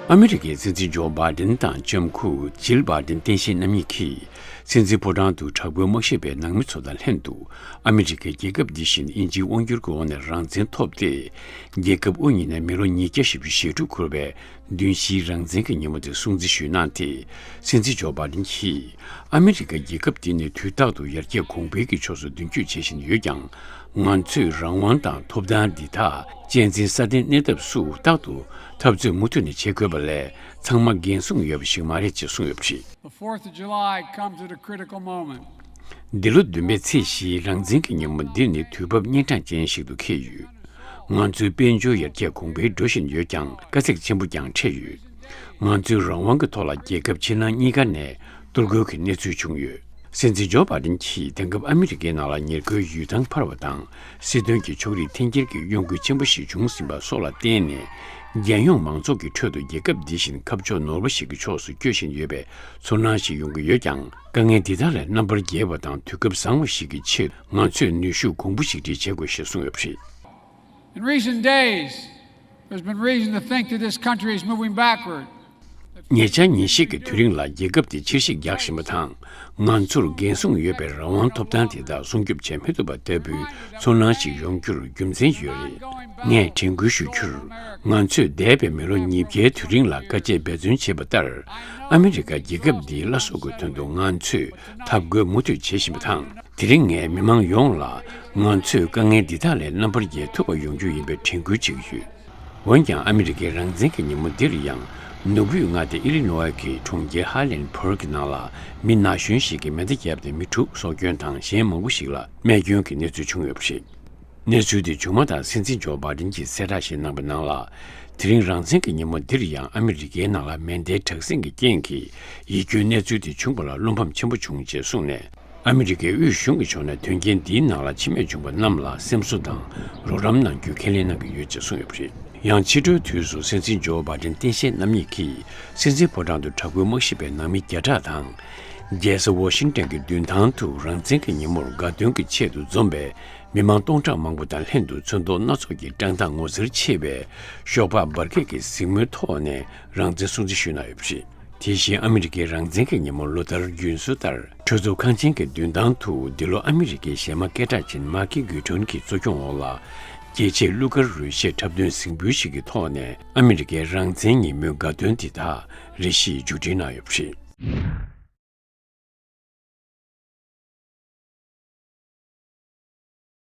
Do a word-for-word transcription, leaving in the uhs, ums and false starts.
ཨ་མི་རི་ཀའི་སྲིད་འཛིན་ཇོ་བྷའི་ཌེན་དང་ལྕམ་སྐུ་ཇིལ་བྷའི་ཌེན་སྟངས་དཔྱལ་རྣམ་གཉིས་ཀྱིས་སྲིད་འཛིན་ཕོ་བྲང་དུ་དྲག་པོའི་དམག་ཞབས་པའི་ནང་མི་ཚོ་དང་ལྷན་དུ། ཨ་མི་རི་ཀའི་རྒྱལ་ཁབ་འདི་བཞིན་དབྱིན་ཇིའི་དབང་སྒྱུར་གྱི་འོག་ནས་རང་བཙན་ཐོབ་སྟེ། རྒྱལ་ཁབ་དབུ་བརྙེས་ནས་མི་ལོ་ཉིས་བརྒྱ་ཞེ་དྲུག་འཁོར་བའི་བདུན་བཞིའི་རང་བཙན་གྱི་ཉིན་མོ་དེ་སྲུང་བརྩི་ཞུས་གནང་སྟེ། སྲིད་འཛིན་ཇོ་བྷའི་ཌེན་གྱིས། ཨ་མི་རི་ཀ་རྒྱལ་ཁབ་འདི་ནི་དུས་རྟག་ཏུ་ཡར་རྒྱས་གོང་འཕེལ་གྱི་ཕྱོགས་སུ་མདུན་སྐྱོད་བྱེད་བཞིན་ཡོད་ཀྱང་། ང་ཚོས་རང་དབང་དང་ཐོབ་ཐང་འདི་དག་གཅེས་འཛིན་སྲ་བརྟན་གནས་ཐབས་སུ། རྟག་ཏུ་འཐབ་རྩོད་མུ་མཐུད་ནས་བྱེད་དགོས་པ་ལས། ཚང་མ་འགན་སྲུང་ཡོད་པ་ཞིག་མ་རེད་ཅེས་གསུངས་ཡོད་པ་རེད། The fourth of July comes at a critical moment. འདི་ལོ་བདུན་པའི་ཚེས་བཞིའི་རང་བཙན་གྱི་ཉིན་མོ་འདི་ནི་དུས་བབ་གཉན་འཕྲང་ཅན་ཞིག་ཏུ་འཁེལ་ཡོད། ང་ཚོའི་དཔལ་འབྱོར་ཡར་རྒྱས་གོང་འཕེལ་འགྲོ་བཞིན་ཡོད་ཀྱང་། དཀའ་ཚེགས་ཆེན་པོ་ཀྱང་འཕྲད་ཡོད། ང་ཚོའི་རང་དབང་གི་ཐོག་ལ་རྒྱལ་ཁབ་ཕྱི་ནང་གཉིས་ཀ་ནས་གཏོར་རྒོལ་གྱི་གནས་ཚུལ་བྱུང་ཡོད། སྲིད་འཛིན་ཇོ་བྷའི་ཌེན་གྱིས་དེང་སྐབས་ཨ་མི་རི་ཀའི་ནང་ལ་ཉེར་མཁོའི་ཡུལ་ཐང་འཕར་བ་དང་། སྲིད་དོན་གྱི་ཕྱོགས་རིས་འཐེན་འཁྱེར་གྱི་གཡོ་འགུལ་ཆེན་པོ་ཞིག་བྱུང་ཟིན་པ་སོགས་ལ་བརྟེན་ནས། རྒྱལ་ཡོངས་མང་ཚོགས་ཀྱི་ཁྲོད་དུ་རྒྱལ་ཁབ་འདི་བཞིན་ཁ་ཕྱོགས་ནོར་བ་ཞིག་གི་ཕྱོགས་སུ་བསྐྱོད་བཞིན་ཡོད་པའི་ཚོར་སྣང་ཞིག་ཡོང་གི་ཡོད་ཀྱང་། དཀའ་ངལ་འདི་དག་ལས་རྣམ་པར་རྒྱལ་བ་དང་དུས་སྐབས་བཟང་བ་ཞིག་གི་ཆེད། ང་ཚོས་ནུས་ཤུགས་གོང་བུ་གཅིག་སྒྲིལ་བྱེད་དགོས་ཞེས་གསུངས་ཡོད་པ་རེད། In recent days, there's been reason to think that this country is moving backward. ཉེ་ཆར་ཉིན་ཤས་ཀྱི་དུས་རིང་ལ་རྒྱལ་ཁབ་དེ་ཕྱིར་བཤིག་རྒྱག་བཞིན་པ་དང་། ང་ཚོར་འགན་སྲུང་ཡོད་པའི་རང་དབང་ཐོབ་ཐང་དེ་དག་སྲུང་སྐྱོབ་བྱེད་མི་ཐུབ་པ་ལྟ་བུའི་ཚོར་སྣང་ཞིག་ཡོང་རྒྱུར་རྒྱུ་མཚན་ཡོད་རེད། ངས་དྲན་སྐུལ་ཞུ་རྒྱུར། ང་ཚོས་འདས་པའི་མི་ལོ་ཉིས་བརྒྱའི་དུས་རིང་ལ་དཀའ་སྤྱད་འབད་བརྩོན་བྱས་པ་ལྟར། ཨ་མི་རི་ཀ་རྒྱལ་ཁབ་འདིའི་བླ་སྲོག་གི་དོན་དུ་ང་ཚོས་འཐབ་རྒོལ་མུ་མཐུད་བྱེད་བཞིན་པ་དང་། དེ་རིང་ངས་མི་མང་ཡོངས་ལ། ང་ཚོས་དཀའ་ངལ་འདི་དག་ལས་རྣམ་པར་རྒྱལ་ཐུབ་པ་ཡོང་རྒྱུ་ཡིན་པའི་དྲན་སྐུལ་བྱེད་ཀྱི་ཡོད། འོན་ཀྱང་། ཨ་མི་རི་ཀའི་རང་བཙན་གྱི་ཉིན་མོ་འདིར་ཡང་། ནོར་བུས་མངའ་སྡེ་ཨི་ལི་ནོའི་གི་གྲོང་ཁྱེར་ཧ་ལེན་བྷར་གྱི་ནང་ལ། མི་ན་གཞོན་ཞིག་གིས་མེ་མདའ་བརྒྱབ་སྟེ་མི་དྲུག་སྲོག་སྐྱོན་དང་། གཞན་མང་པོ་ཞིག་ལ་རྨས་སྐྱོན་གྱི་གནས་ཚུལ་བྱུང་ཡོད་པ་རེད། གནས་ཚུལ་དེ་བྱུང་མ་ཐག་སྲིད་འཛིན་ཇོ་བྷའི་ཌེན་གྱིས་གསལ་བསྒྲགས་ཤིག་གནང་པའི་ནང་ལ། དེ་རིང་རང་བཙན་གྱི་ཉིན་མོ་འདིར་ཡང་ཨ་མི་རི་ཀའི་ནང་ལ་མེ་མདའི་དྲག་ཟིང་གི་རྐྱེན་གྱིས་ཡིད་སྐྱོའི་གནས་ཚུལ་དེ་བྱུང་བ་ལ་བློ་ཕམ་ཆེན་པོ་བྱུང་ཅེས་གསུངས་ནས། ཨ་མི་རི་ཀའི་དབུས་གཞུང་གི་ཕྱོགས་ནས་དོན་རྐྱེན་འདིའི་ནང་ལ་འཆི་རྨས་བྱུང་བ་རྣམས་ལ་སེམས་གསོ་དང་རོགས་རམ་གནང་རྒྱུའི་ཁས་ལེན་གནང་གི་ཡོད་ཅེས་གསུངས་ཡོད་པ་རེད། ཡང་ཕྱི་དྲོའི་དུས་སུ་སྲིད་འཛིན་ཇོ་བྷའི་ཌེན་སྟངས་དཔྱལ་རྣམ་གཉིས་ཀྱིས་སྲིད་འཛིན་ཕོ་བྲང་དུ་དྲག་པོའི་དམག་ཞབས་པའི་ནང་མི་བརྒྱ་ཕྲག་དང་། རྒྱལ་ས་ཝ་ཤིང་ཊོན་གྱི་མདུན་ཐང་དུ་རང་བཙན་གྱི་ཉིན་མོར་དགའ་སྟོན་གྱི་ཆེད་དུ་འཛོམས་པའི་མི་མང་སྟོང་ཕྲག་མང་པོ་དང་ལྷན་དུ་ཚོན་མདོག་སྣ་ཚོགས་ཀྱི་བཀྲག་མདངས་ངོ་མཚར་ཆེ་བའི་ཤོག་སྦག་འབར་གས་ཀྱི་གཟིགས་མོའི་ཐོག་ནས་རང་བཙན་སྲུང་བརྩི་ཞུས་གནང་ཡོད་པ་རེད། དེ་བཞིན་ཨ་མི་རི་ཀའི་རང་བཙན་གྱི་ཉིན་མོ་ལོ་ལྟར་རྒྱུན་སྲོལ་ལྟར། གྲོས་ཚོགས་ཁང་ཆེན་གྱི་མདུན་ཐང་དུ་འདི་ལོ་ཨ་མི་རི་ཀའི་གཞས་མ་སྐད་གྲགས་ཅན་མཱ་ཀི་གུའི་ཊོན་གྱི་གཙོ་སྐྱོང་འོག་ལ། རྒྱལ་གཅེས་གླུ་གར་རོལ་གཞས་འཁྲབ་སྟོན་གཟིགས་འབུལ་ཞིག་གི་ཐོག་ནས་ཨ་མི་རི་ཀའི་རང་བཙན་ཉིན་མོའི་དགའ་སྟོན་འདི་དག་རེ་ཞིག་མཇུག་སྒྲིལ་གནང་ཡོད་པ་རེད།